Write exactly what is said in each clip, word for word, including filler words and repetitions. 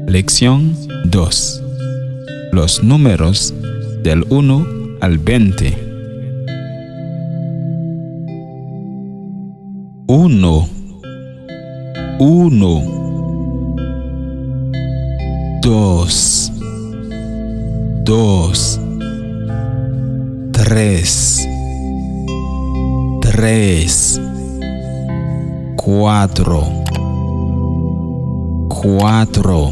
Lección dos. Los números del uno al veinte. Uno, uno. Dos, dos. Tres, tres. Cuatro, cuatro.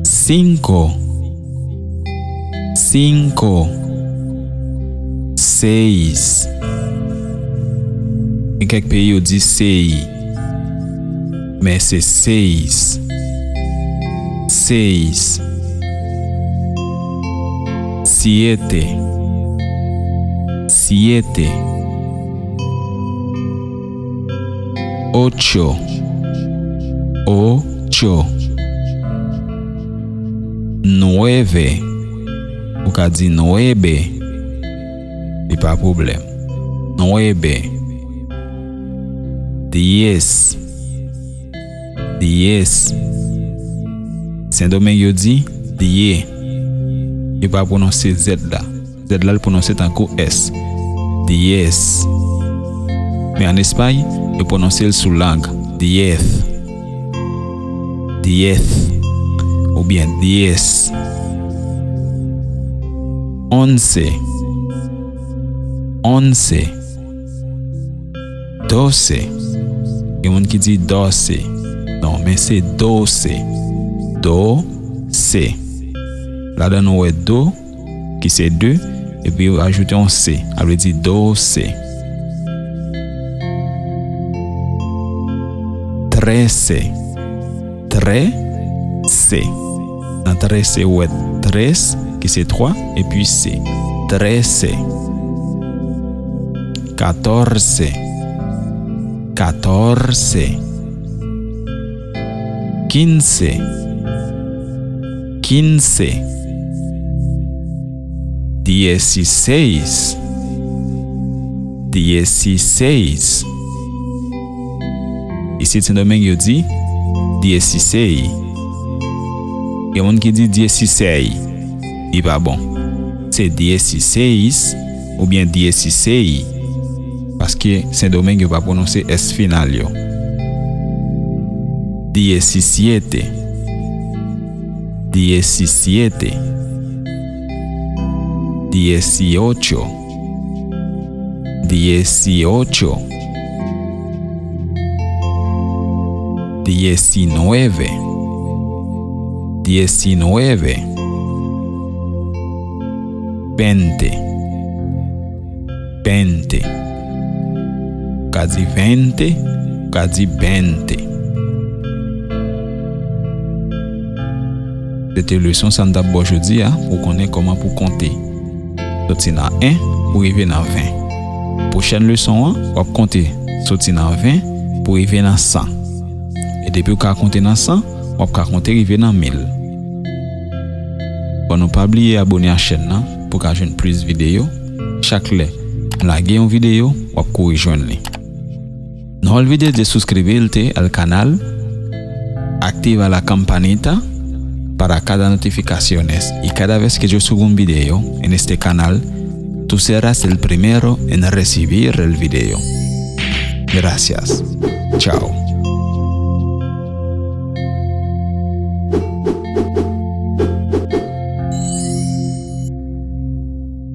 Cinco, cinco. Seis. Gen kèk peyi yo di sei, men se seis. Seis. Siete, siete. Ocho, ocho. Nueve. Ou ka di nuebe. Li pa pwoblèm. Nuebe. Diez. Diez. Sendomeng yo di dye. Yo pa pwononse Z la. Z la, l pwononse tankou S. Diez. Men ann Espay, yo pwononse l sou lang. Diez. Diez. Oubyen diez. Once. Once. Doce. Gen moun ki di doce. Non, men se doce. Doce. Ladan nou wè do, ki se de, epi yo ajoute yon ce, sa vle di doce. Trece. Trece. Nan trece, ou wè tres, ki se twa, epi ce. Trece. Catorce. Catorce. Quince. Quince. Dieciséis. Dieciséis. Isit Sendomeng yo di dieciséis. Gen moun ki di dieciséis. Li pa bon. Se dieciséis oubyen dieciséis. Paske Sendomeng yo pa pwononse S final yo. Diecisiete. Diecisiete. Dieciocho. Dieciocho. Diecinueve. Diecinueve. Veinte. Veinte. Ou ka di veinte, ou ka di veinte. Se te leson sa n t ap ba w jodi a, pou w konnen kòman pou w konte. Soti nan en pou rive nan ven. Pwochèn leson an, w ap konte soti nan ven pou rive nan san. E depi w ka konte nan san, w ap ka konte rive nan mil. Bon, nou pa bliye abone a chèn nan pou w ka jwenn plis videyo. Chak lè m lage yon videyo, w ap kouri jwenn li. No olvides de suscribirte al canal, activa la campanita para cada notificaciones y cada vez que yo suba un video en este canal, tú serás el primero en recibir el video. Gracias. Chao.